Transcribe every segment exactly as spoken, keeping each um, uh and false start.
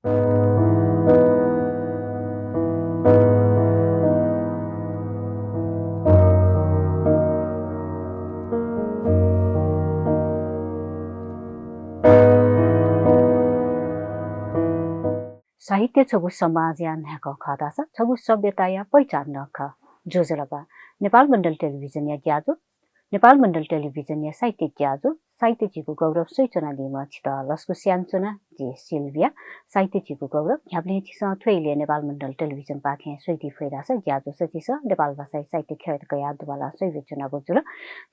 साहित्य छगू समाजया न्हाय्कः खः धाःसा छगू सभ्यताया पहिचान नं खः। ज्वजलपा। नेपाल मण्डल टेलिभिजनया ज्याझ्वः, नेपाल मण्डल टेलिभिजनया साहित्य ज्याझ्वः साहित्य झीगु गौरव स्वयाच्वनादीम्ह छितः लसकुस यानाच्वना। जि सिल्भिया। साहित्य झीगु गौरव। न्ह्याबलें झीसं थ्व इलय् नेपाल मण्डल टेलिभिजनपाखें स्वयादी फइ धाःसा ज्याझ्वलय् झीसं नेपाल भाषाया साहित्य ख्यःयात कयाः दुबालं स्वयाच्वनागु जुल।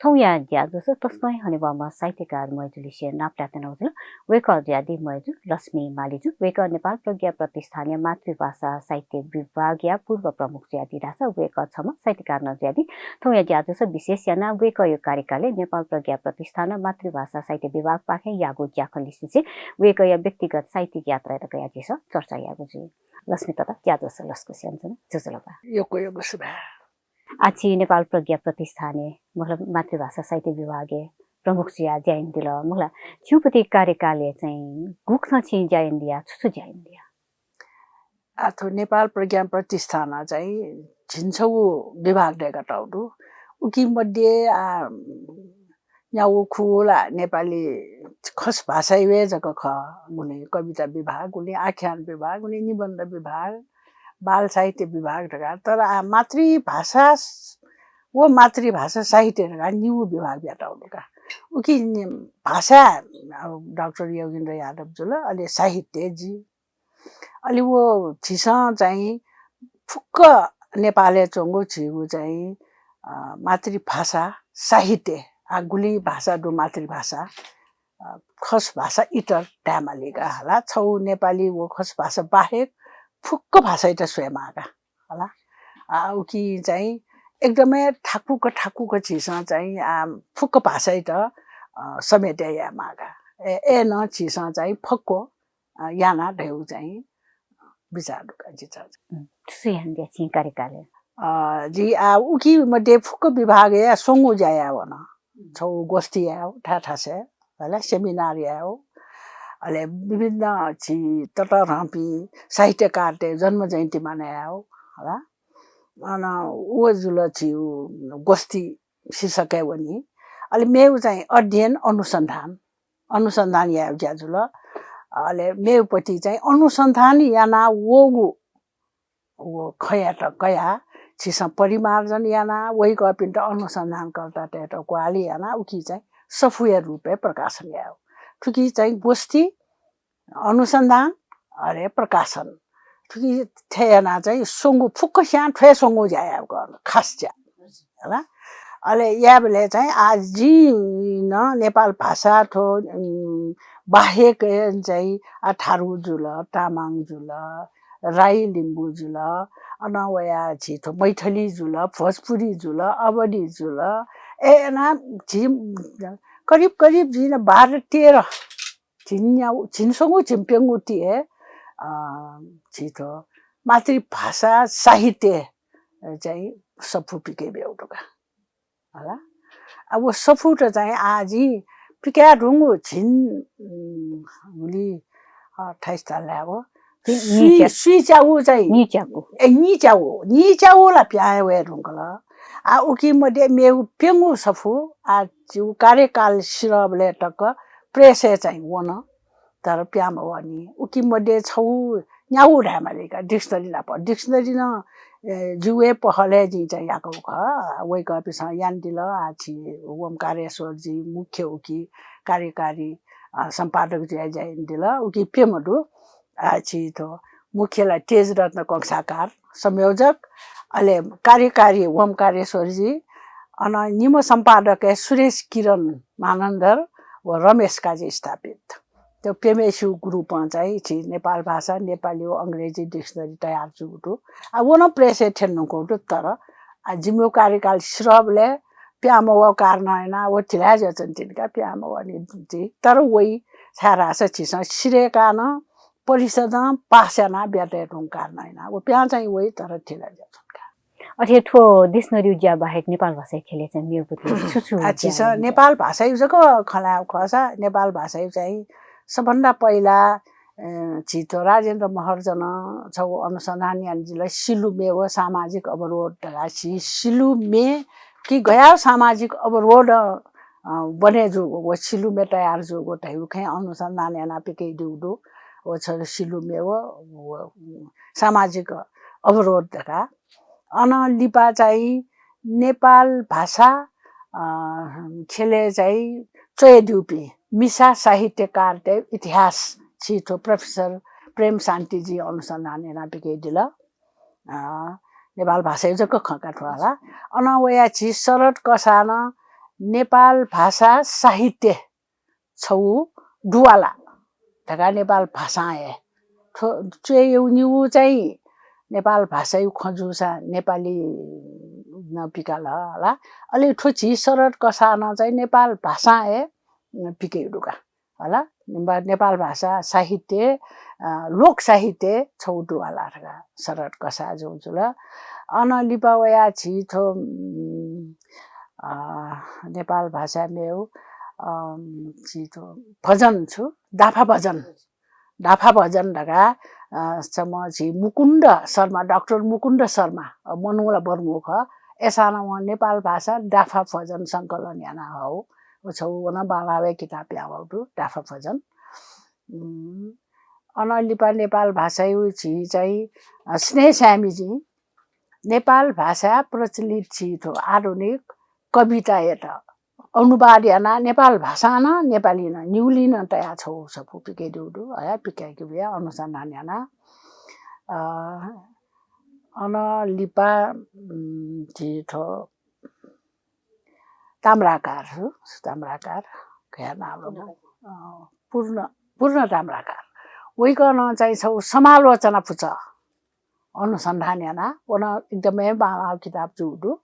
थौंया ज्याझ्वलय् तसकं हे हनेबहःम्ह साहित्यकार मय्जु लिसे नापलाये त्यनागु जुल। वय्कः जुयादी मय्जु लक्ष्मी मालीजु। वय्कः नेपाल प्रज्ञा प्रतिष्ठानया मातृभाषा साहित्य विभागया पूर्व प्रमुख जुयादी धाःसा वय्कः छम्ह साहित्यकार नं जुयादी। थौंया ज्याझ्वलय् विशेष यानाः वय्कःया कार्यकालय् नेपाल प्रज्ञा प्रतिष्ठानं मातृभाषा साहित्य विभागपाखें याःगु ज्याखँ लिसेंलि वय्कःया व्यक्तिगत साहित्यिक यात्रायात कयाः झीसं चर्चा यायेगु जुइ। लक्ष्मी तता, ज्याझ्वलय् लसकुस यानाच्वना। ज्वजलपा। यक्व यक्व सुभाय्। आः छि नेपाल प्रज्ञा प्रतिष्ठानय्, मतलब, मातृभाषा साहित्य विभागय् प्रमुख जुयाः ज्या यानादिल। मला, छिगु पति कार्यकालय् चाहिँ गुकथं छिं ज्या यानादिया, छु छु ज्या यानादिया? आः थ्व नेपाल प्रज्ञा प्रतिष्ठानं चाहिँ झिंछगू विभाग दय्कातःगु दु। उकी मध्ये आः न्यागू खुगू ला नेपाली खस भाषाया हे जक खः, गुलिं कविता विभाग, गुलिं आख्यान विभाग, गुलिं निबन्ध विभाग, बाल साहित्य विभाग धकाः। तर आः मातृभाषा स-, व मातृभाषा साहित्य धकाः निगू विभाग बियातःगु दु का। उकी नि-, भाषा, अ, डाक्टर योगेन्द्र यादव जुल, अले साहित्य जि। अले व झीसं चाहिँ फुक्क नेपालय् च्वंगु झीगु चाहिँ, अ, मातृभाषा साहित्य, आः गुलि भाषा दु मातृभाषा, अ, खस भाषा इतर धायेमाली का हला। छगू नेपाली व खस भाषा बाहेक फुक्क भाषायात स्वयेमाः का हला। आः उकी चाहिँ एकदमै थाकुक थाकुक झीसं चाहिँ, आः फुक्क भाषायात, अ, समेटे यायेमाः का। अय्, अय्नं झीसं चाहिँ फक्व अ, याना धयागु चाहिँ बिचाः दु का जितः। उम्, छु छु यानादिया छिं कार्यकालय्? अ, जि आः उकी मध्ये फुक्क विभागय् स्वंगू ज्या याये वन। छगू गोष्ठी यायेगु, थाय् थासय्, हला, seminar यायेगु। अले विभिन्न झी ततःधंपिं साहित्यकारतय् जन्म जयन्ती मानय् यायेगु, हला। अन व जुल झीगु गोष्ठी शीर्षकय् वनी। अले मेगु चाहिँ अध्ययन अनुसन्धान, अनुसन्धान यायेगु ज्या जुल। अले मेगु पति चाहिँ अनुसन्धान याना वःगु व खँयात कयाः झीसं परिमार्जन याना वय्कःपिन्त अनुसन्धानकर्तातय्त ग्वाहालि याना उकी चाहिँ सफूया रूपय् प्रकाशन यायेगु। थुकी चाहिँ गोष्ठी अनुसन्धान, अले प्रकाशन। थुकी थथे याना चाहिँ स्वंगू फुक्कस्यां थ्वय् स्वंगू ज्या यायेगु खास ज्या। हला। अले यायेबलय् चाहिँ आः जिं नं नेपाल भाषा थ्व, उम्, बाहेक चाहिँ आः थारु जुल, तामाङ जुल, राई लिम्बू जुल, अन वया झी थ्व मैथिली जुल, भोजपुरी जुल, अवधी जुल, अय् याना झी करिब करिब जिं नं बाह्र तेह्र झिंन्यागू, झिंस्वंगू झिंप्यंगू ति हे, अ, झी थ्व मातृभाषा साहित्य चाहिँ सफू पिके ब्यूगु दु का। हला। अब व सफूत चाहिँ आः जिं पिकाये धुंगु झिं, उम्, गुलि, अ, थाइस्ता लाय् व। नि-, स्वीच्यागू चाहिँ। निच्यागू। ए, निच्यागू। निच्यागू ला पिहां वये धुंकल। आः उकी मध्ये मेगु प्यंगू सफू आः जिगु कार्यकाल सिधःबलय् तक प्रेसय् चाहिँ वन। तर पिहां मवःनि। उकी मध्ये छगू न्यागू धायेमाली का, dictionary नाप। Dictionary नं, ए, जिगु हे पहलय् जिं चाहिँ याकूगु खः। वय्कःपिन्सं यानादिल, आः झी ओमकारेश्वरजी मुख्य उकी कार्यकारी, अ, सम्पादक जुयाः ज्या यानादिल। उकी प्यम्ह दु। आः झी थ्व मुख्य ला तेजरत्न कंसाकार संयोजक, अले कार्यकारी ओमकारेश्वरजी, अन निम्ह सम्पादकय् सुरेश किरण मानन्धर व रमेश काजी स्थापित। थ्व प्यम्हेसिगु group-ं चाहिँ झी नेपाल भाषा, नेपाली व अंग्रेजी dictionary तयार जूगु दु। आः व नं प्रेसय् थ्यने धुंकूगु दु, तर आः जिमिगु कार्यकाल सिधःबलय् पिहां मवःगु कारणं यानाः व ढिलाय् जुयाच्वन तिनि का, पिहां मवःनि। तर वइ, छाय्धाःसा झीसं सिधय्काः नं परिषदं pass यानाः बियातये धुंकूगु कारणं यानाः व पिहां चाहिँ वइ, तर ढिलाय् जुयाच्वन का। अथे थ्व dictionary-या ज्या बाहेक नेपाल भाषाया ख्यलय् चाहिँ मेगु पति छु छु आः ज्या झीसं यानादिया? नेपाल भाषाया जक खँ ल्हायेगु खःसा नेपाल भाषाया चाहिँ सबभन्दा पहिला अ, झी थ्व राजेन्द्र महर्जनं छगू अनुसन्धान यानादिल, सिलु म्ये व सामाजिक अवरोध धकाः। झी सिलु म्ये कि गयाव सामाजिक अवरोध, अ, बने जूगु व सिलु म्ये तयार जूगु धइगु खँय् अनुसन्धान यानाः पिकयादीगु दु। व छ सिलु म्ये व, व सामाजिक अवरोध धकाः। अनं लिपा चाहिँ नेपाल भाषा, अ, ख्यलय् चाहिँ च्वयादीपिं मिसा साहित्यकारतय् इतिहास झी थ्व प्रोफेसर प्रेम शान्तिजी अनुसन्धान यानाः पिकयादिल। अ, नेपाल भाषाया जक खँ का थ्व हला। अनं वया झी शरद कसाः नं नेपाल भाषा साहित्य छगू दुवाला धकाः नेपाल भाषां हे थ्व च्वय् निगू चाहिँ नेपाल भाषाया खँ जूसा नेपाली नं पिकाल हला। अले थ्व झी शरद कसाः नं चाहिँ नेपाल भाषां हे पिकयादीगु का हला। नेपा-, नेपाल भाषा साहित्य, अ, लोक साहित्य छगू दुवाला धकाः शरद कसाःजु जुल। अनं लिपा वया झी थ्व, उम्, अ, नेपाल भाषा मेउ, अम, झी थ्व भजन छु, दाफा भजन। दाफा भजन धकाः, अ, छम्ह झी मुकुन्द शर्मा, डाक्टर मुकुन्द शर्मा, अ, मनूला बर्मु खः। अय्सां नं वं नेपाल भाषा दाफा भजन संकलन याना हौ। व छगू व नं बांलाःवय् किताब पिहां वःगु दु, दाफा भजन। उम्, अनं लिपा नेपाल भाषाया झी चाहिँ, अ, स्नेह स्यामीजी नेपाल भाषा प्रचलित झी थ्व आधुनिक कवितायात अनुवाद यानाः नेपाल भाषां नं नेपाली नं निगुलिं नं तयाः छगू सफू पिकयादीगु दु, हया पिकयादीगु या अनुसन्धान यानाः। अ, अनं लिपा, उम्, झी थ्व ताम्राकार, हु, ताम्राकार, कया नाम लो, अ, पूर्ण, पूर्ण ताम्राकार। वय्कलं चाहिँ छगू समालोचना पुचः अनुसन्धान यानाः, व नं एकदमै बांलाःगु किताब जूगु दु।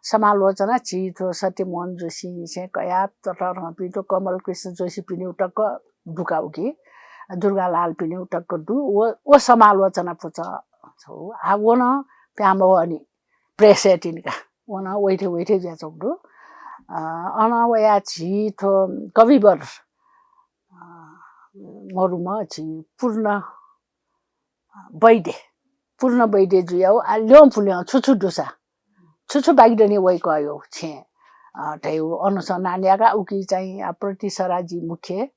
समालोचना झी थ्व सत्यमोहन जोशीनिसें कयाः ततःधंपिं थ्व कमल कृष्ण जोशीपिनिगु तक दु का उकी, दुर्गालालपिनिगु तक दु। व, व समालोचना पुचः छगू। आ, व नं पिहां मवःनि। प्रेसय् तिनि का। व नं वइथें वइथें जुयाच्वंगु दु। अ, अनं वया झी थ्व कविवर, अ, मरुम्ह झी पूर्ण वैद्य, पूर्ण वैद्य जुयाव आ ल्यं पुल्यं छु छु दुसा, छु छु बाकि दनि वय्कःया छेँ, अ, धयागु अनुसन्धान याकाः उकी चाहिँ, अ, प्रतिसरा जी मुख्य,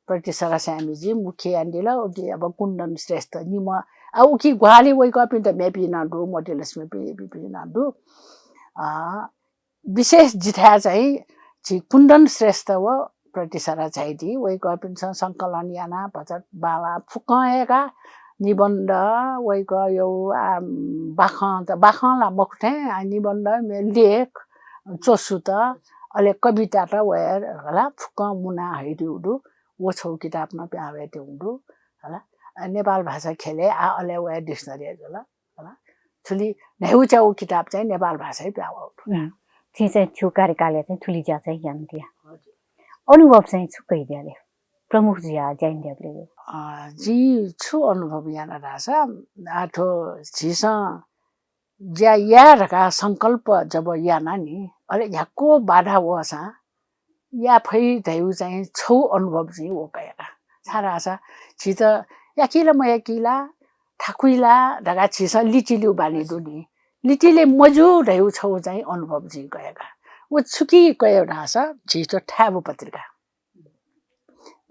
प्रतिसरा स्यामीजी मुख्य यानादिल, उकी अब कुन्दन श्रेष्ठ निम्ह, आ, उकी ग्वाहालि वय्कःपिन्त मेपिं नं दु, मोतीलक्ष्मी पि-, पिपिं नं दु। अ, विशेष जिथाय् चाहिँ झी कुन्दन श्रेष्ठ व प्रतिसरा झाइदी, वय्कःपिन्सं संकलन यानाः भचा बांलाः फुक्कं हे का निबन्ध, वय्कःया, आ, बाखं त, बाखं ला मखु थें, आ, निबन्ध, मे-, लेख, च्वसुत, अले कवितात वया हला फुक्कं मुना हइदीगु दु। व छगू किताब नं पिहां वयादीगु दु, हला। अ, नेपाल भाषा ख्यलय् आ अले वया dictionary जुल, हला। थुलि न्हय्गू च्यागू किताब चाहिँ नेपाल भाषाय् पिहां वःगु दु। उम्, छिं चाहिँ छिगु कार्यकालय् चाहिँ थुलि ज्या चाहिँ यानादिया। हजुर। अनुभव चाहिँ छु कयादिया ले? प्रमुख ज्या, ज्या यानादियाबलय्? अ, जिं छु अनुभव याना धाःसा, आ, थ्व झीसं ज्या याये धकाः संकल्प जब याना नि, अले न्ह्याक्व बाधा वःसां याये फइ धयागु चाहिँ छगू अनुभव जिं व कया का। छाय्धाःसा झीत याकी ला मयाकी ला, थाकुइ ला धकाः झीसं लिचिलेगु बानी दु नि। लिचिले मज्यू धयागु छगू चाहिँ अनुभव जिं कया का। व छुकी कया धाःसा झीत थाय्भू पत्रिका।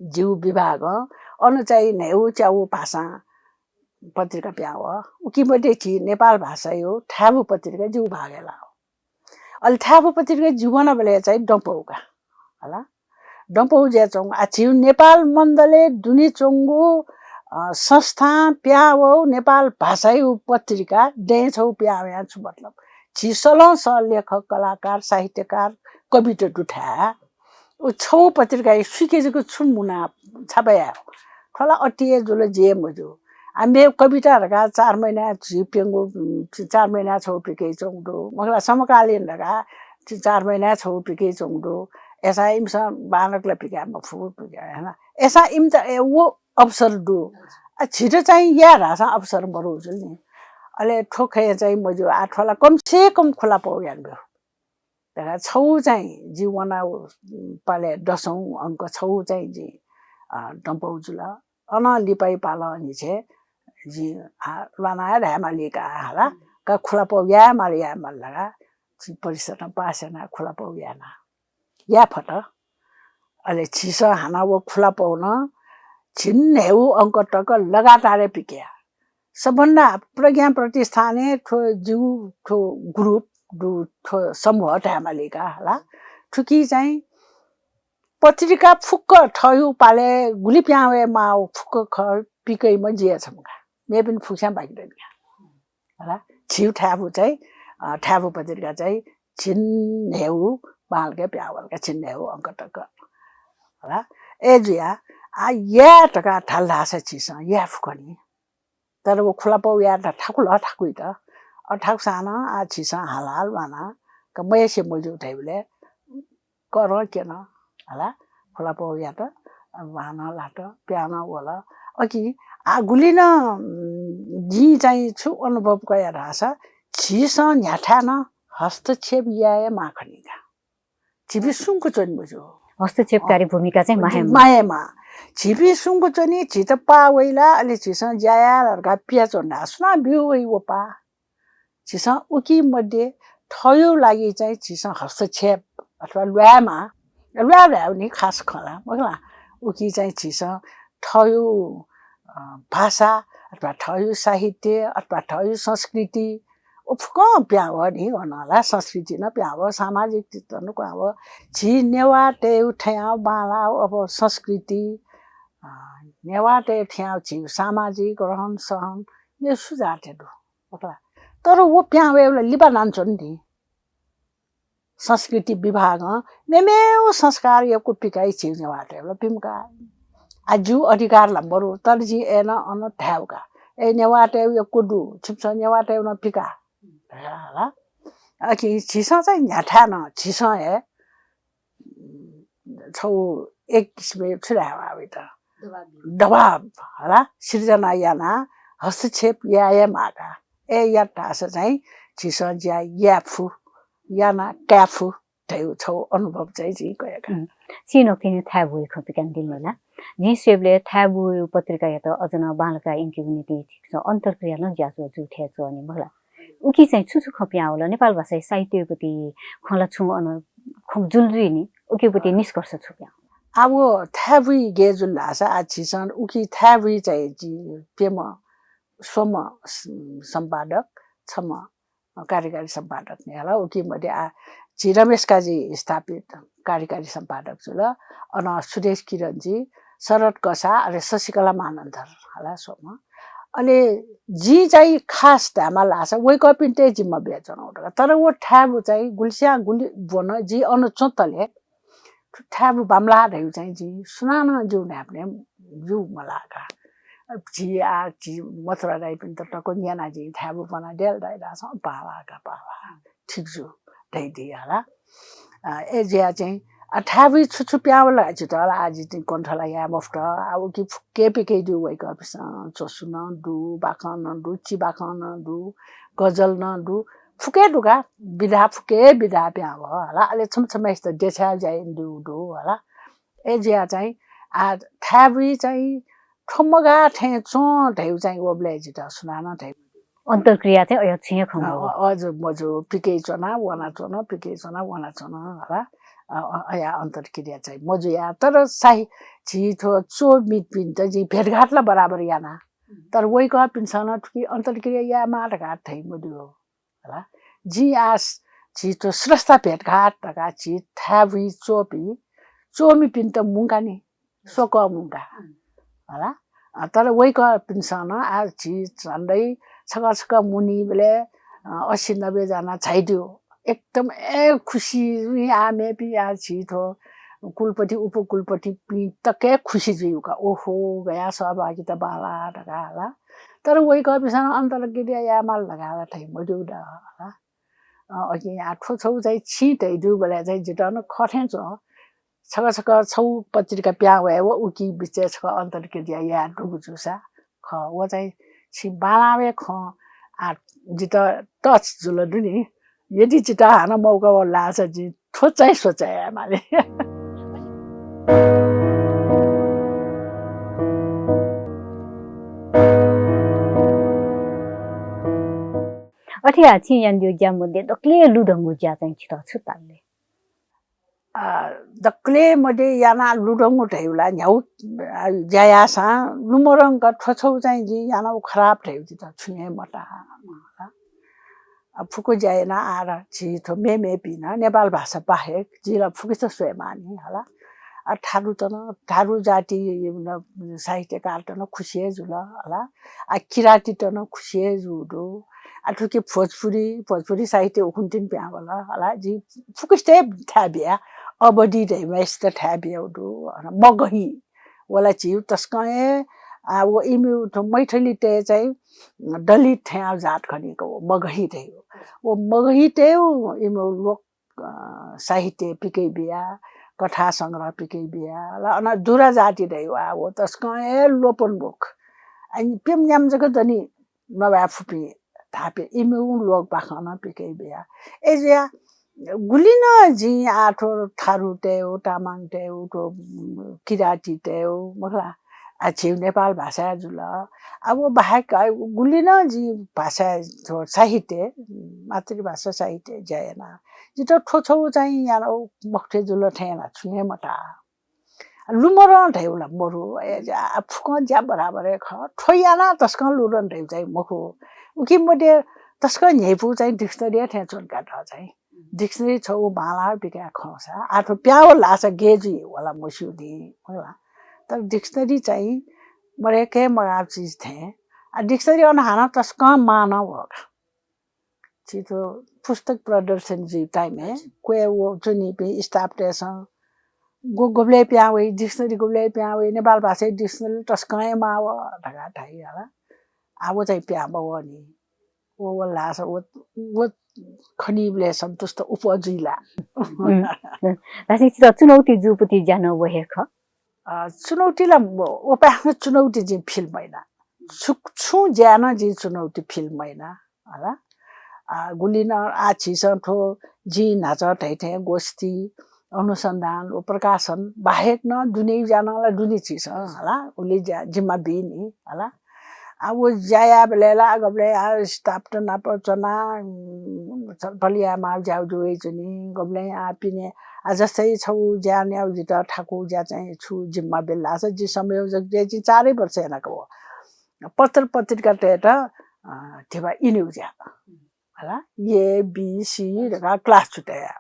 जिगु विभागं अन चाहिँ न्हय्गू च्यागू भाषां पत्रिका पिहां वः। उकी मध्ये झी नेपाल भाषाया थाय्भू पत्रिका जिगु भागय् लाः। अले थाय्भू पत्रिका जि वनाबलय् चाहिँ दँपौ का। हला। दँपौ जुयाच्वंगु, आ, झीगु नेपाल मण्डलय् दुने च्वंगु, अ, संस्थां पिहां वःगु नेपाल भाषाया पत्रिका दँय् छगू पिहां वयां छु मतलब? झी सलं सः लेखक, कलाकार, साहित्यकार, कवित दुथाय् व छगू पत्रिकाय् सुइके जक छु मुना छापा याये? थ्व ला अति हे जुल, जे मज्यू। आ, मेगु कविता धकाः चार महिना झी प्यंगू, उम्, चार महिना छगू पिकयाच्वंगु दु। मखु ला समकालीन धकाः झी चार महिना छगू पिकयाच्वंगु दु। अय्सां इमिसं बांलाक ला पिकाये मफु, पिकाये, हला। अय्सां इमित, ए, व अवसर दु। आ, झीत चाहिँ याये धाःसां अवसर मरु जुल नि। अले थ्व खँय् चाहिँ मज्यू, आ, थ्व ला कम से कम खुला पौ यानाब्यु धकाः छगू चाहिँ जि वना, उम्, पालय् दसौं अंक छगू चाहिँ जि, अ, दँपौ जुल। अनं लिपाइ पालं निछे जि आ, ल्वाना हे धायेमाली का हला। का खुलापौ यायेमाल यायेमाल धकाः जि परिषदं पास याना खुलापौ याना। या फत। अले झीसं हानं व खुलापौ नं झिंन्हय्‌गू अंक तक लगातार हे पिकया। सबभन्दा प्रज्ञा प्रतिष्ठानय् थ्व जिगु थ्व group दु, थ्व समूह धायेमाली का हला। थुकी चाहिँ पत्रिका फुक्क थःगु पालय् गुलि पिहां वये माःगु फुक्क खँ पिकइम्ह जि हे छम्ह का। मेपिं फुक्कस्यां बाकि दनि का। हला, झीगु थाय्‌बु चाहिँ, अ, थाय्‌बु पत्रिका चाहिँ झिंन्हय्‌गू बांलाक पिहां वल का, झिंन्हय्‌गू अंक तक। हला, अय्‌जुया, आ, याये धकाः धाल धाःसा झीसं याये फु खनी। तर व खुलापौ यायेत थाकु ला थाकुइत। अ, थाकुसां नं आ झीसं हालाहाल वाना, का मयासे मज्यू धइबलय् करं क्यन, हला, खुलापौ यात, बानं लात, पिहां नं वल। अकिं आ गुलि नं, उम्, जिं चाहिँ छु अनुभव कया धाःसा, झीसं न्ह्याथाय् नं हस्तक्षेप याये माः खनी का। झीपिं सुंक च्वने मज्यू। हस्तक्षेपकारी अँ। भूमिका चाहिँ माहे माः। माहे माः। झीपिं सुंक च्वनी, झीत पाः वइ ला, अले झीसं ज्या याये ला धकाः पिया च्वन धाः। सुनां ब्यू वइ व पाः? झीसं उकी मध्ये थःगु लागि चाहिँ झीसं हस्तक्षेप अथवा ल्वाये माः। ल्वाये ल्वाये नि खास खँ ला, मखु ला? उकी चाहिँ झीसं थःगु, अ, भाषा अथवा थःगु साहित्य अथवा थःगु संस्कृति, व फुक्कं पिहां वः नि, व नं ला संस्कृति नं पिहां वः, सामाजिक चित्त नं पिहां वः। झी नेवाःतय्‌गु थेंयागु बांलाःगु अब संस्कृति, अ, नेवाःतय्‌गु थेंयागु झीगु सामाजिक रहन सहन, मेगु सु जातय् दु, मखु ला? तर व पिहां वयेबलय् लिपा नां च्वन नि। संस्कृति विभागं मेमेगु संस्कार यक्व पिकाइ झीगु नेवाःतय्‌त ला पिमका। आ ज्यू अधिकार ला मरु, तर जिं अय्‌नं अन धायेगु का। अय् नेवाःतय्‌गु यक्व दु, छिमिसं नेवाःतय्‌गु नं पिका। धयाला। अकिं झीसं चाहिँ न्ह्याथाय् नं झीसं हे छौ एक किसिमय् छु धायेगु वइत? दबाब। दबाब, हला, सिर्जना याना हस्तक्षेप याये माः का। अय् यात धाःसा चाहिँ झीसं ज्या याये फु, याना काये फु धइगु छौ अनुभव चाहिँ जिं कया का। उम्, छिं नकतिनि थाय्‌बुइ खँ पिकादिल नि ला। जिं स्वयेबलय् थाय्‌बुइ पत्रिकायात अझ नं बांलाक यंकेगु निंतिं छिकपिन्सं अन्तर्क्रिया नं ज्याझ्वः जू थें च्वनी, मखु ला। उकी चाहिँ छु छु खँ पिहां वल? नेपाल भाषाया साहित्यपति खँ ला छुं अन खँ जुल जुइ नि, उकेपति निष्कर्ष छु पिहां वल? आ व थाय्‌बुइ गय् जुल धाःसा आ झीसं उकी थाय्‌बुइ चाहिँ जि प्यम्ह स्वम्ह स-, सम्पादक, छम्ह कार्यकारी सम्पादक नि हला। उकी मध्ये आ झी रमेश काजी स्थापित कार्यकारी सम्पादक जुल। अन सुदेश किरणजी, शरद कसाः, अले शशिकला मानन्धर हला स्वम्ह। अले जिं चाहिँ खास धायेमाल धाःसा वय्‌कःपिन्त हे जिम्मा बियाच्वनागु दु का। तर व थाय्‌बु चाहिँ गुलिस्यां गुलि ब्वन, जि अन च्वंतले थाय्‌बु बांमलाः धइगु चाहिँ जिं सुनानं जिगु न्हाय्‌पनय् जू मलाः का। झी आ झी मथुरा दाइपिन्त तक न्यना जिं थाय्‌बु ब्वना देल दाइ धाःसा बांलाः का, बांलाः, ठीक जू धइदी हला। अ, अय्‌जुया चाहिँ आ थाय्‌बुइ छु छु पिहां वल जितः ला आ जिं कण्ठ ला याये मफुत। आ उकी फुक्क पिकयादीगु वय्‌कःपिन्सं च्वसु नं दु, बाखं नं दु, चिबाखं नं दु, गजल नं दु, फुक्क दु का, विधा फुक्क विधा पिहां वः हला। अले छम्ह छम्हयात देछाय् ज्या यानादीगु दु हला। अय्‌जुया चाहिँ आ थाय्‌बुइ चाहिँ थ्व मगाः थें च्वं धइगु चाहिँ वबलय् जितः सुनानं धइ। अन्तर्क्रिया चाहिँ अय् छुं हे खँ मजू। अ, अ, अझ मजू, पिकयाच्वना वनाच्वन, पिकयाच्वना वनाच्वन हला। अ, अ, अया अन्तर्क्रिया चाहिँ मजुया। तर साहि-, झी थ्व च्वमिपिन्त जिं भेटघाट ला बराबर याना। तर वय्‌कःपिन्सं नं थुकी अन्तर्क्रिया यायेमाः धकाः धइ मदु हला। जिं आ झी थ्व स्रष्टा भेटघाट धकाः झी थाय्‌बुइ च्वपि, च्वमिपिन्त मुंका नि, स्वकः मुंका हला। अ, तर वय्‌कःपिन्सं नं आ झी झन्डै छकः छकः मुनीबलय्, अ, असी नब्बे जना झाइदियो। एकदम ए खुसी जुइ आ मेपिं आ झी थ्व कुलपति उपकुलपतिपिं तक हे खुसी जुइगु का। ओहो, गया सहभागिता बांलाः धकाः हला। तर वय्‌कःपिन्सं नं अन्तर्क्रिया यायेमाल धकाः ला धइ मदु द हला। अ, अकिं आ थ्व छौ चाहिँ छिं धइदीबलय् चाहिँ जितः नं खः थें च्वं। छकः छकः छौ पत्रिका पिहां वये व उकी बिचय् छकः अन्तर्क्रिया याये दुगु जूसा खः। व चाहिँ छिं बांलाः वये खँ आ जितः touch जुल दु नि। यदि जितः हानं मौका वल धाःसा जिं थ्व चाहिँ सोचे यायेमाली। थ्या छिं यानादियो ज्या मध्ये दकले लुधंगु ज्या चाहिँ छितः छु ताल ले? आ, दकले मध्ये याना लुधंगु धैउ ला न्ह्याउ, आ, ज्या याःसां लुमरंक थ्व छौ चाहिँ जिं याना उ खराब धैउ जितः छुं हे मता। आ, फुक्क ज्या याना आर झी थ्व मेमेपिं नं नेपाल भाषा बाहेक जि ला फुक्क स्वयेमानि हला। आ, थारुत नं, थारु जाति न साहित्यकारत नं खुसी हे जुल हला। आ, किरातीत नं खुसी हे जू दु। आ, थुकी भोजपुरी, भोजपुरी साहित्य उखुन्तिन प्यां वल हला। जि फुक्कसित थाय् बिया, अवधी धैम्हेसित थाय् बियाउ दु, अन मगही वला झीउ तसकं हे, आ, व इमिउ थ्व मैथिलीतय् चाहिँ दलित थें जात खनिक व मगही धैउ। व मगहीतय्उ इमिउ लोक, अ, साहित्य पिके बिया, कथा संग्रह पिके बिया, ला अन दुरा जाति धैउ आ, व तसकं हे लोपन्मुख। अनि प्यम न्याम जक दनि नवाये फुपिं धापे इमिउ लोक बाखं नं पिके बिया। ए जुया, गुलि नं जिं आ थ्व थारुतय्उ, तामाङतय्उ, थ्व, उम्, किरातीतय्उ, मखला, आ, झीउ नेपाल भाषा जुल। आ, व बाहेक, आ, गुलि नं जिं भाषा, थ्व साहित्य, मातृभाषा साहित्य ज्या याना। जितः थ्व छौ चाहिँ याना उ मखुथे जुल थें ला छुं हे मता। लुमरं धैउ ला मरु, ए, आ, फुक्कं ज्या बराबर हे खः। थ्व याना तसकं लुधं धैउ चाहिँ मखु। उकी मध्ये तसकं न्ह्यइपु चाहिँ dictionary थें च्वंकात चाहिँ। Dictionary छौ माला बिका खंसा, आ थ्व प्याव लासा गे जुइ वला मस्यू नि, वला। तर dictionary चाहिँ मरेके मगाव चिज थें। आ, dictionary अन हानं तसकं मान वगा। छि थ्व पुस्तक प्रदर्शन जुइ time हे, क्वय् व च्वनीपिं staff तय्सं, गु गुबले प्यां वइ, dictionary गुबले प्यां वइ, नेपाल भाषा dictionary तसकं हे माव धका धाइ हला। आ, व चाहिँ प्यां मवनी। व, व लासा, व, व खनीबले सन्तुष्ट उप जुइला। हम्म। हम्म। धासी छितः चुनौती जुपति ज्या नं व हे खः। अ, चुनौती ला व, व पाखें चुनौती जिं feel मैना। छु, छुं ज्या नं जिं चुनौती feel मैना, हला। आ, गुलि नं आ झीसं थ्व जिं न्हाचः धैथें गोष्ठी, अनुसन्धान व प्रकाशन बाहेक नं दुने ज्या नं ला दुने झीसं, हला। उलि ज्या जिम्मा बीनि, हला। आ, व ज्या याबलय् ला गबलय् आ staff त नाप च्वना, उम्, छलफल यायेमाः ज्याउ जुइ जुनि, गबलय् आ पिने, आ, जस्तै छौ ज्या न्याउ जितः थाकु ज्या चाहिँ छु जिम्मा बेल्लासा जि संयोजक ज्या जि चारै वर्ष यानाक व। पत्र पत्रिकातय्त, अ, धिबा इन्यु ज्या। हला, A, B, C धका class छु तया।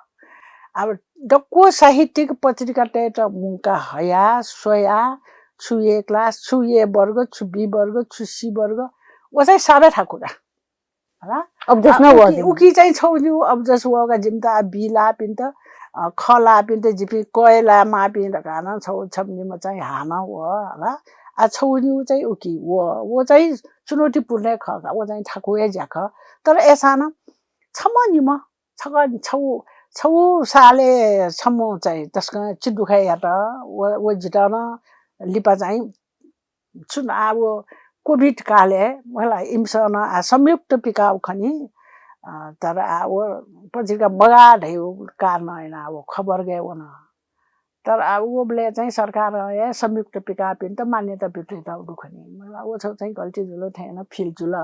अब दक्व साहित्यिक पत्रिकातय्त मुंका हया, स्वया, छु A class, छु A वर्ग, छु B वर्ग, छु C वर्ग, व चाहिँ साबे थाकु दा। हला? अब जस आ, न व उकी, जिम। उकी चाहिँ छौ जिउ, अब जस वगा जिमत आ B लापिन्त, अ, ख लापिन्त जिपिं क लायेमापिं धका नं छौ छम जिम चाहिँ हानं व, हला? आ छौ जिउ चाहिँ उकी व, व चाहिँ चुनौतीपूर्ण खः का, व चाहिँ थाकु हे ज्या खः। तर अय्सां नं छम्ह निम्ह छक छौ, छौ सालय् छम्ह चाहिँ तसकं चिदुःख यात। व, व जितः नं लिपा चाहिँ छुं आ व COVID कालय् मला इमिसं नं आ संयुक्त पिकाउ खनी। अ, तर आ व पत्रिका मगाः धैउ कारणं याना व खबर गय् वन। तर आ उबलय् चाहिँ सरकारं हे संयुक्त पिकाःपिन्त मान्यता बितुइताउ दु खनी। मला व छौ चाहिँ गल्ती जुल थें नं feel जुल।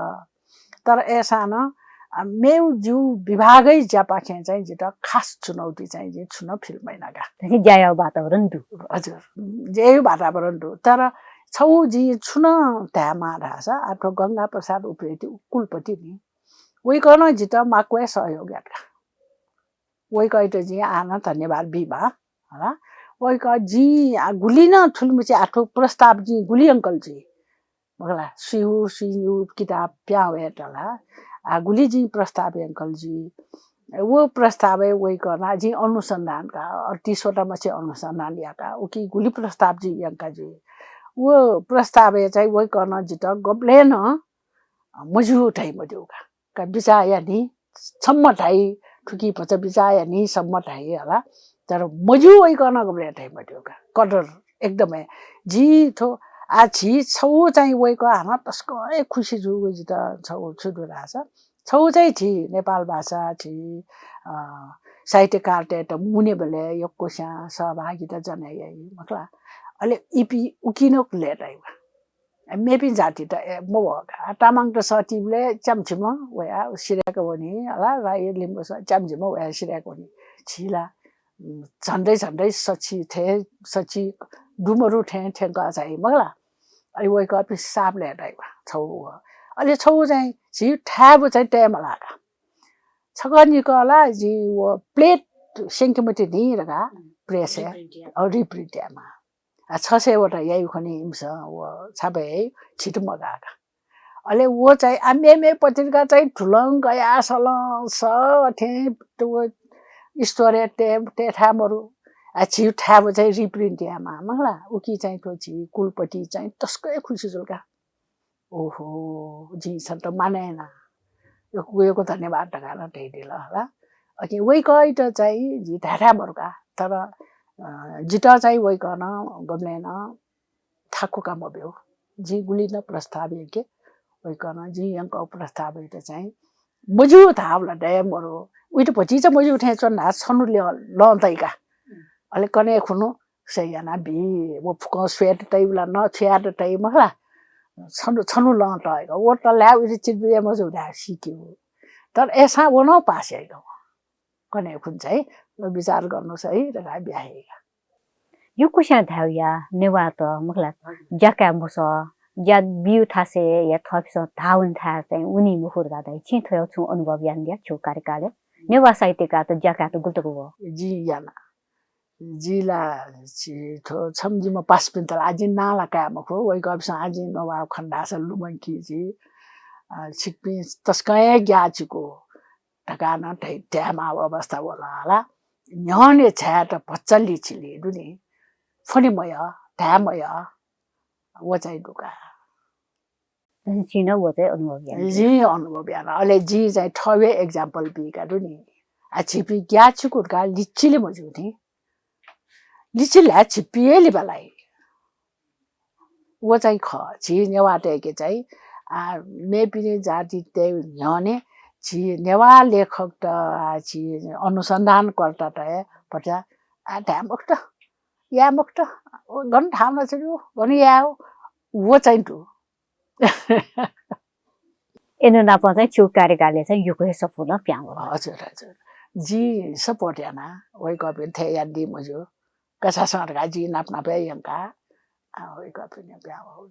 तर अय्सां नं, अ, मेउ जिउ विभागै ज्यापाखें चाहिँ जितः खास चुनौती चाहिँ जिं छुं नं feel मैना का। ज्याया वातावरण दु। हजुर, ज्याया वातावरण दु। तर छौ जिं छुं नं धायेमाः धाःसा, आ थ्व गंगा प्रसाद उप्रेती कुलपति नि। वय्कलं जितः माक्व हे सहयोग यात का। वय्कःयात जिं आः नं धन्यवाद बीमाः, हला। वय्कः जिं आ गुलि नं थुलिमछि आ थ्व प्रस्ताव जिं गुलि अंकल जुइ। मखला, सुइहु, सुइहु किताब प्यां वयेत ला, आ गुलि जिं प्रस्ताव अंकल जुइ। व प्रस्तावय् वय्कलं जिं अनुसन्धान का, अड्तीस वटा मछि अनुसन्धान याका, उकी गुलि प्रस्ताव जिं यंका जुइ। व प्रस्तावय् चाहिँ वय्कलं जितः गबलें नं मज्यू धइ मद्यू का। का बिचाः यानि, सम्म धाइ, थुकी भचा बिचाः यानि, सम्म धाइ हला। तर मज्यू वय्कलं गबलें धाइ मद्यू का। कदर एकदमै। जि थ्व, आ झी छौ चाहिँ वय्कः हानं तसकं हे खुसी जूगु जितः छौ छु दु धाःसा, छौ चाहिँ झी नेपाल भाषा झी, अ, साहित्यकारतय्त मुनेबलय् यक्वस्यां सहभागिता जनाइ याइ, मखला। अले इपिं उकिं नं लय्ताइ वा। मेपिं जातित मवः का। तामाङत सःतीबलय् च्याम्ह झिम्ह वयाः सिधय्‌क वनी, हला, राई लिम्बुस च्याम्ह झिम्ह वयाः सिधय्‌क वनी। झी ला झन्डै झन्डै सछि थें, सछि दु मरु थें थ्यंकः चाहिँ मखु ला। अले वय्‌कःपिं साप लय् तइ वा, छगू व। अले छगू चाहिँ झी थाय्‌बु चाहिँ तये मलाका। छकः निकः ला जि व plate स्यंके मते नि धकाः press याये, reprint याये। अ, reprint यायेमाः। आ, छ सय वटा याइगु खनी इमिसं व छापय् झीत मगाः का। अले व चाहिँ आ मेमे पत्रिका चाहिँ धुलं गया सलं स अथें व store-य् तये, तये थाय् मरु। आ, झी थाय्‌बु चाहिँ reprint यायेमाः मखु ला। उकी चाहिँ थ्व झी कुलपति चाहिँ तसकं हे खुसी जुल का। ओहो, जिं छन्त मानय् याना। यक्व यक्व धन्यवाद धकाः नं धयादिल हला। अकिं वय्‌कःयात चाहिँ जि धाये थाय् मरु का। तर, अ, जितः चाहिँ वय्‌कलं गबलें नं थाकु का मब्यू। जिं गुलि नं प्रस्ताव यंके, वय्‌कलं जिं यंकःगु प्रस्तावयात चाहिँ मज्यू धाःबलय् दये मरु। उइत भतिचा मज्यू थें च्वन धाः छन्हु लं, लं तइ का। अले कन्हय् खुन्हु सही याना बी। व फुक्कं स्वयेत तइ ला नं छुयात तइ मखु ला। छन्हु, छन्हु लं तइ का। व तलाः उइत चित बिया मज्यू धाः सीकेगु। तर अय्‌सां व नं पास याइ का। कन्हय् खुन्हु चाहिँ ल विचार गर्नुस् है धकाः बिया हये का। यक्वस्यां धायेगु या नेवाःत मखु ला, ज्या काये मसः, ज्या बिउ थासय् या थःपिसं धाः वने थाय् चाहिँ वनी मखु धकाः धाइ। छिं थ्व छुं अनुभव यानादिया छिगु कार्यकालय्? नेवाः साहित्यकारत ज्या कायेत गुलि तक वः? जिं याना। जि ला छि थ्व छम्ह जिम्ह पासापिन्त ला आः जिं नां ला काये मखु, वय्‌कःपिसं आः जिं नवाः खन धाःसा लुमंकी जि। अ, छिकपिं तसकं हे ग्याःचिकु धकाः नं धाइ, धायेमाःगु अवस्था वल हला। न्ह्यःने झायेत भचा लिचिली दुनि, फ्वने मयः, धाये मयः, व चाहिँ दु का। छिं नं व चाहिँ अनुभव याना। जिं अनुभव याना। अले जिं चाहिँ थःगु example बी का दुनि। आ, छिपिं ग्याःचिकु धकाः लिचिले मज्यू नि। लिचिले ला छिपिं हे लिपा लाइ। व चाहिँ खः। झी नेवाःतय्‌के चाहिँ, आ, मेपिनि जातितय् न्ह्यःने झी नेवाः लेखकत, आ, झी अनुसन्धानकर्तात हे भचा, आ, धाये मखुत, याये मखुत, गन थाहां च्वनेगु, गन यायेगु, व चाहिँ दु। अय्‌नं नापं चाहिँ छिगु कार्यकालय् चाहिँ यक्व हे सफू नं पिहां वल। हजुर, हजुर। जिं support याना, वय्‌कःपिं थें यानादी मज्यू। कछासं धकाः जिं नाप नाप हे यंका, आ, वय्‌कःपिं पिहां वल।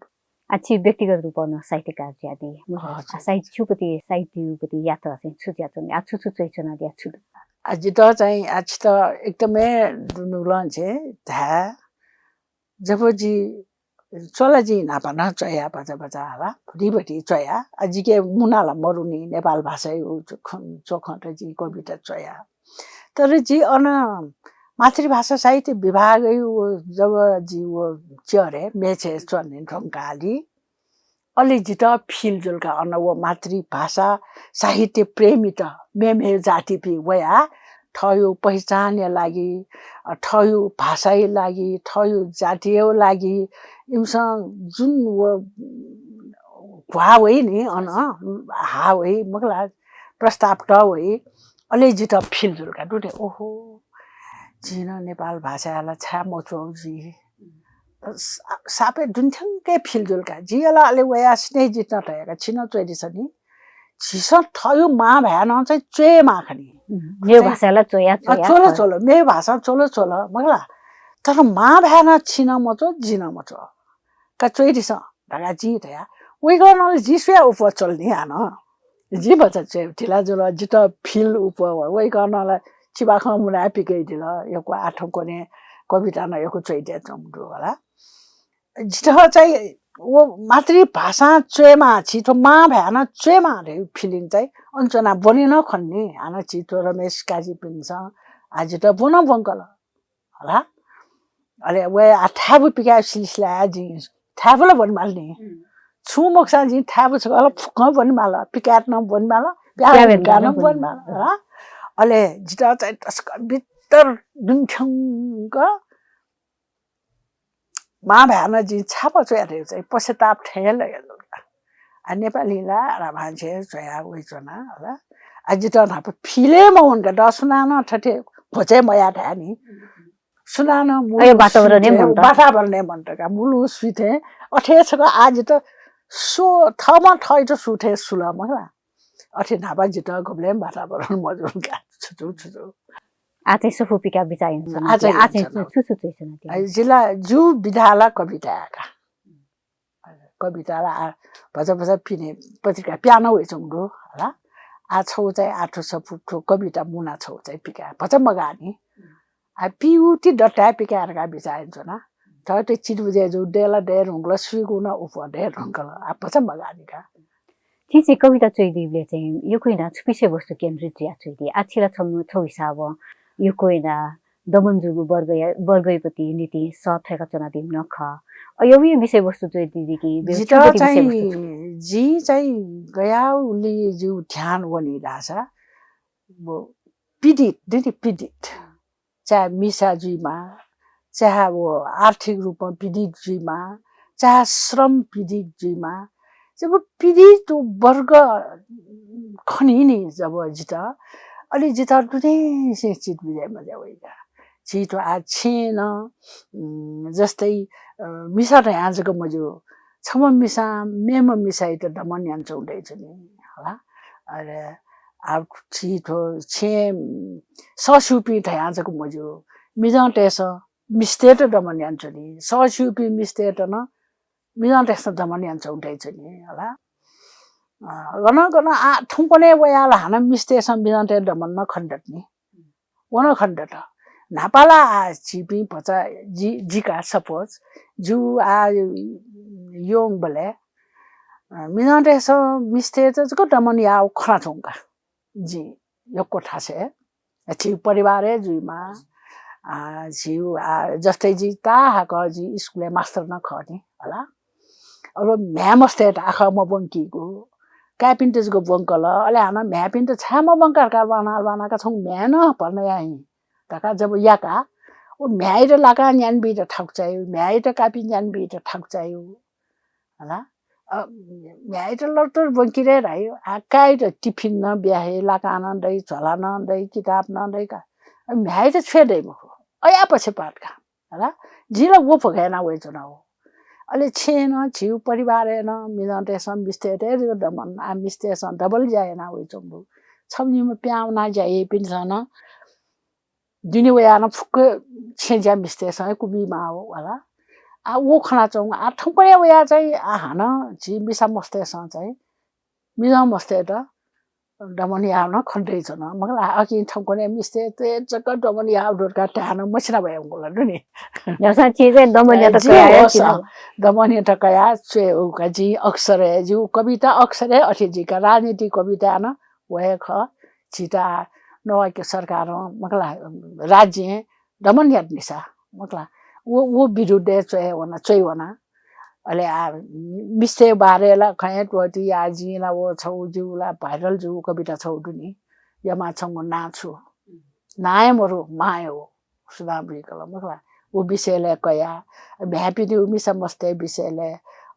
आ, छि व्यक्तिगत रूपं नं साहित्यकार जुयादी, हजुर। आ, साहित्य, छिगु प्रति, साहित्ययागु प्रति यात्रा चाहिँ छु जुयाच्वन? आ, छु छु च्वयाच्वनादिया छु दु? आ, जितः चाहिँ, आ, छितः एकदमै दुनुगलंनिसें धाये, जब जि च्वला, जिं न्हापा नं च्वया, भचा भचा हला, भतिभति च्वया। आ, जिके मुना ला मरुनि, नेपाल भाषायागु च्वखं-, च्वखंत जिं कविता च्वया। तर जि अन मातृभाषा साहित्य विभागय् व जब जि व च्यारय् मेछय् च्वने धुंकाली, अले जितः feel जुल का, अन व मातृभाषा साहित्य प्रेमीत मेमेगु जातिपिं वयाः थःगु पहिचानया लागि, अ, थःगु भाषाया लागि, थःगु जातिया लागि इमिसं जुन व घ्वाः वइ नि, अन हाः वइ, मखु ला, प्रस्ताव तः वइ, अले जितः feel जुल का, दुने, ओहो, जिं नं नेपाल भाषाया ला छाय् मच्वः जि। सा-, सापय् दुने थ्यंक हे feel जुल का। जिं ला अले वयाः स्नेहजीत नं धया का, छि नं च्वयादिसँ नि। झीसं थःगु मां भाय् नं चाहिँ च्वयेमाः खनी। उम्, मेगु भाषां ला च्वया, अ, च्वया, च्वल, च्वल। च्वल, मेगु भाषां च्वल, च्वल, मखु ला। तर मां भाय् नं छि नं मच्वः, जि नं मच्वः। का च्वयादिसँ धकाः जिं धया। वय्‌कलं ला जि स्वयाः उपः च्वल नि हानं। जि भचा च्वये ढिला जुल, जितः feel उपः व-, वय्‌कलं ला चिबाखं मुनाः पिकयादिल, यक्व आः थौं क्वने कविता नं यक्व च्वयादियाच्वंगु दु होला। जितः चाहिँ व मातृभाषां च्वयेमाः, छि थ्व मां भाय् नं च्वयेमाः धइगु feeling चाहिँ अन च्वनाः ब्वने नं खन नि। हानं छि थ्व रमेश काजीपिन्सं आः जितः ब्वनं ब्वंकल। हला। अले व आः थाय्‌बु पिकायेगु सिलसिलाय् जिं थाय्‌बु ला ब्वनेमाल नि। उम्। छुं मखुसां जिं थाय्‌बु छकः ला फुक्कं ब्वनेमाल, पिकायेत नं ब्वनेमाल, प्याः प्याः धुंकाः नं ब्वनेमाल, हला। अले जितः चाहिँ तसकं भित्र दुने थ्यंक मां भाय् नं जिं छापा च्वया धइगु चाहिँ पश्चाताप थें हे लगे जुल का। आ, नेपाली ला राभांसे च्वया वयाच्वना, हला। आ, जितः न्हापा feel हे मवन का, दसुनां नं थथे भ्वचय् मयाः धाये नि। सुनानं मुलुं अयो वातावरण सुइथें, मन्त। वातावरण मन्त का, मुलुं सुइथें। अथे छकः आ जितः सु, थःम्हं थःत सुथें सुल मखला। अथे न्हापा जितः गबलें वातावरण मजुल का। छु छु छु छु। आ चाहिँ सफू पिका बिचाः यानाच्वना। आ चाहिँ आ चाहिँ यानाच्वना। छु छु च्वयाच्वना। आ जिला ज्यू विधा ला कविता का। कविता ला आ भचा भचा पिने पत्रिका पिहां वयाच्वंगु दु हला। आ छौ चाहिँ आ थ्व सफू थ्व कविता मुना छौ चाहिँ पिका भचा मगानि। आ पिउ ति दत्ताय् पिका धकाः बिचाः यानाच्वना। थःत चित बुझे जू, दय् ला दये धुंकल, सुइगु नं उप दये धुंकल। आ भचा मगानि का। छिं चाहिँ कविता च्वइदीबलय् चाहिँ यक्व यानाः छु विषयवस्तु केन्द्रित जुयाः च्वइदी? आ छि ला छम्ह छौ हिसाबं यक्व यानाः दमन जूगु वर्गया, वर्गया प्रति निंतिं सः थ्वय्‌का च्वनादीम्ह नं खः। अ, यक्व विषयवस्तु च्वइदी कि जितः चाहिँ, जिं चाहिँ गयाः उलि जिगु ध्यान वनी धाःसा, व पीडित, दनि पीडित। चाहे मिसा जुइमा, चाहे व आर्थिक रूपमा पीडित जुइमा, चाहे श्रम पीडित जुइमा, जब पीडित वर्ग खनी नि जब जितः, अले जितः दुनेंसें चित बुझे मज्या वइ का। झी थ्व आ छेँ नं, उम्, जस्तै, अ, मिसा धयां जक मज्यू, छम्ह मिसां मेम्ह मिसायात दमन यानाच्वंगु दइच्वनी हला। अले आ झी थ्व छेँ, उम्, सःस्यूपिं धयां जक मज्यू, मिजंतय्‌सं मिस्तय्‌त दमन यानाच्वनी, सःस्यूपिं मिस्तय्‌त नं मिजंतय्‌सं दमन यानाच्वंगु दइच्वनी हला। अ, गन गन आ थौंकन्हय् वयाः ला हानं मिस्तय्‌सं मिजंतय् दमन नं खने दत नि। व नं खने दत। न्हापा ला आ झीपिं भचा जि, जिका suppose, जि आ यंगुबलय्, अ, मिजंतय्‌सं मिस्तय्‌त जक दमन याःगु खनाच्वंगु का। जिं यक्व थासय्, झीगु परिवारय् जुइमा, आ, झीगु, आ, जस्तै जि ताहाकः जि स्कुलय् मास्तर नं खः नि हला। अब म्ह्याय् मस्तय्‌त आखः मब्वंकीगु, काय्‌पिन्त जक ब्वंकल, अले हानं म्ह्याय्‌पिन्त छाय् मब्वंका धकाः ल्वाना ल्वानाका छंगु म्ह्याय् नं भर्ना याइ धकाः जब याका, व म्ह्याय्‌यात लाकां न्यान बीत थाकु चाइ, म्ह्याय्‌यात कापि न्यान बीत थाकु चाइ। हला। अ, म्ह्याय्‌यात लरतर ब्वंकी रे धाइ, आ, काय्‌यात टिफिन नं बिया हइ, लाकां नं दइ, झोला नं दइ, किताब नं दइ का। अ, म्ह्याय्‌यात छुं दइ मखु। अया पक्षपात का। हला। जिं ला व भोग याना वइच्वना हो। अले छेँ नं, झीगु परिवारय् नं, मिजंतय्‌सं मिस्तय्‌त हे जक दमन, आ मिस्तय्‌सं double ज्या याना वइच्वंगु दु। छम्ह निम्ह पिहां वनाः ज्या याइपिन्सं नं दुने वयाः नं फुक्क छेँ ज्या मिस्तय्‌सं हे कुबी माः हला। आ, व खनाच्वंगु, आ, थौंकन्हय् वयाः चाहिँ, आ, हानं झी मिसा मस्तय्‌सं चाहिँ मिजं मस्तय्‌त दमन याःगु नं खने दइच्वन। मखु ला, अकिं थौंकन्हय् मिस्तय्‌त जक दमन याःगु दु धकाः धाये नं मछिना वयागु ला दु नि। न्ह्यसः झी चाहिँ दमन यात ए, जि कयाः होस, चिना। दमन यात कयाः च्वयेगु का जिं अक्सर हे, जिगु कविता अक्सर हे अथे जुइ का, राजनीतिक कविता नं व हे खः। झीत आ नवाक्य सरकारं, मखु ला, राज्यं दमन यात निसा, मखु ला, व, व विरुद्धय् च्वये वना, च्वइ वना। अले आ, मिस्तय् बारे ला खँ हे त्वःती या, जिं ला व छौ जिगु ला viral जूगु कविता छौ दु नि, यमा छंगु नां छु? नां हे मरु, मां हे हो, सुनां बुइकल, मखु ला। व विषयलय् कया, म्ह्याय्‌पिनिगु मिसा मस्तय् विषयलय्,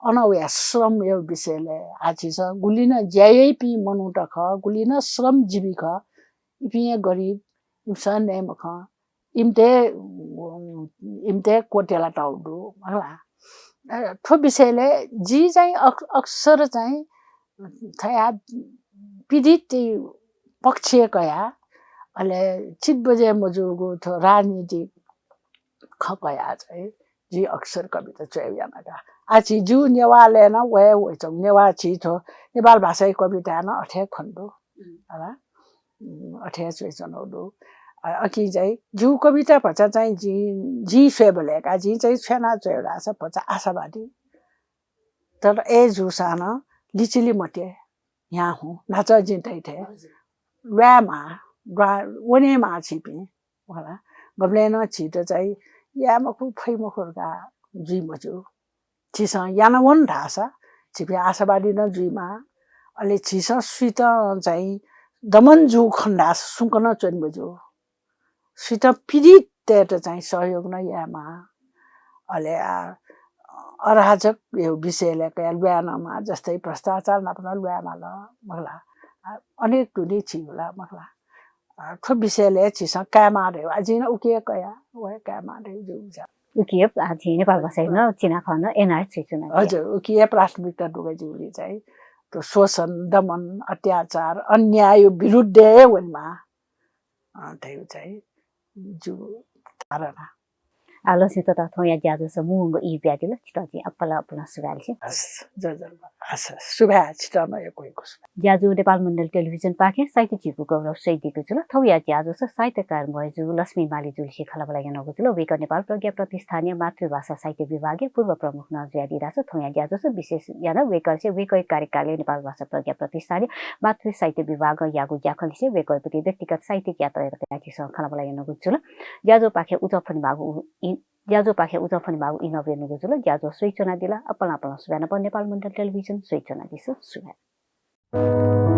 अन वया श्रमया विषयलय्, आ झीसं गुलि नं ज्या याइपिं मनूत खः, गुलि नं श्रमजीवी खः, इपिं हे गरिब, इमिसं नये मखं, इमित हे, इमित हे क्वत्यला तःगु दु, मखु ला। अ, थ्व विषयलय् जि चाहिँ अक-, अक्सर चाहिँ थया पीडित पक्ष कया, अले चित बुझे मजूगु थ्व राजनीतिक खँ कया चाहिँ जि अक्सर कविता च्वये याना का। आ झी जिगु नेवालय् नं व हे वइच्वंगु, नेवाः झी थ्व नेपाल भाषाया कविताय् नं अथे खने दु। हला। उम्, अथे हे च्वइच्वनागु दु। अ, अकिं चाहिँ जिगु कविता भचा चाहिँ जि, जिं स्वयेबलय् का, जिं चाहिँ छु याना च्वये धाःसा भचा आशावादी। तर अय् जूसां नं लिचिलि मते, ह्याहुँ, न्हाचः जिं धयाथें। हजुर। ल्वायेमाः, द्वा-, वनेमाः झीपिं। हला। गबलें नं झीत चाहिँ याये मखु, फइ मखु धकाः जुइ मज्यू। झीसं याना वन धाःसा झीपिं आशावादी नं जुइमाः। अले झीसं सुइत चाहिँ दमन जूगु खन धाःसा सुंक नं च्वने मज्यू। सुइत पीडिततय्‌त चाहिँ सहयोग नं यायेमाः। अले आ, अराजकया विषयलय् कयाः ल्वाये नं माः, जस्तै भ्रष्टाचार नाप नं ल्वाये माल, मखु ला। आ, अनेक दुने झीगु ला, मखु ला। अ, थ्व विषयलय् झीसं कायेमाः धयागु, आ, जिं नं उकिया कया, व हे कायेमाः धयागु जिगु विचार। उकिया, आ, झी नेपाल भाषाया नं चिनाखँ नं एनआरएच स्वयाच्वना। हजुर, उकिया प्राथमिकता दुगु जिगुलिं चाहिँ। थ्व शोषण, दमन, अत्याचार, अन्याय विरुद्धय् हे वनेमाः, अ, धयागु चाहिँ जिगु धारणा। आ, लक्ष्मी तता, थौंया ज्याझ्वलय् मुंगु ई बियादिल, छितः जिं अप्वलं अप्वलं सुभाय् यानाच्वना। हस्, जय जलपा। हस्, सुभाय्, छितः नं यक्व यक्व सुभाय्। ज्याझ्वः नेपाल मण्डल टेलिभिजन पाखें साहित्य झीगु गौरव स्वयादीगु जुल। थौंया ज्याझ्वलय् साहित्यकार मय्जु लक्ष्मी मालीजुलिसे खँल्हाबल्हा यानागु जुल। वय्कः नेपाल प्रज्ञा प्रतिष्ठानया मातृभाषा साहित्य विभागया पूर्व प्रमुख नं जुयादी धाःसा थौंया ज्याझ्वलय् विशेष यानाः वय्कःलिसे वय्कःया कार्यकालय् नेपाल भाषा प्रज्ञा प्रतिष्ठानया मातृ साहित्य विभागं याःगु ज्याखँलिसे वय्कःया प्रति व्यक्तिगत साहित्यिक यात्रायात कयाः झीसं खँल्हाबल्हा यानागु जुल। ज्याझ्वःपाखें उजं फ्वनेमाःगु उ-, इ-, ज्याझ्वःपाखें उजं फ्वनेमाःगु इलय् वनेगु जुल। ज्याझ्वः स्वयाच्वनादिल, अप्वलं अप्वलं सुभाय् नापं नेपाल मण्डल टेलिभिजन स्वयाच्वनादिसँ, सुभाय्।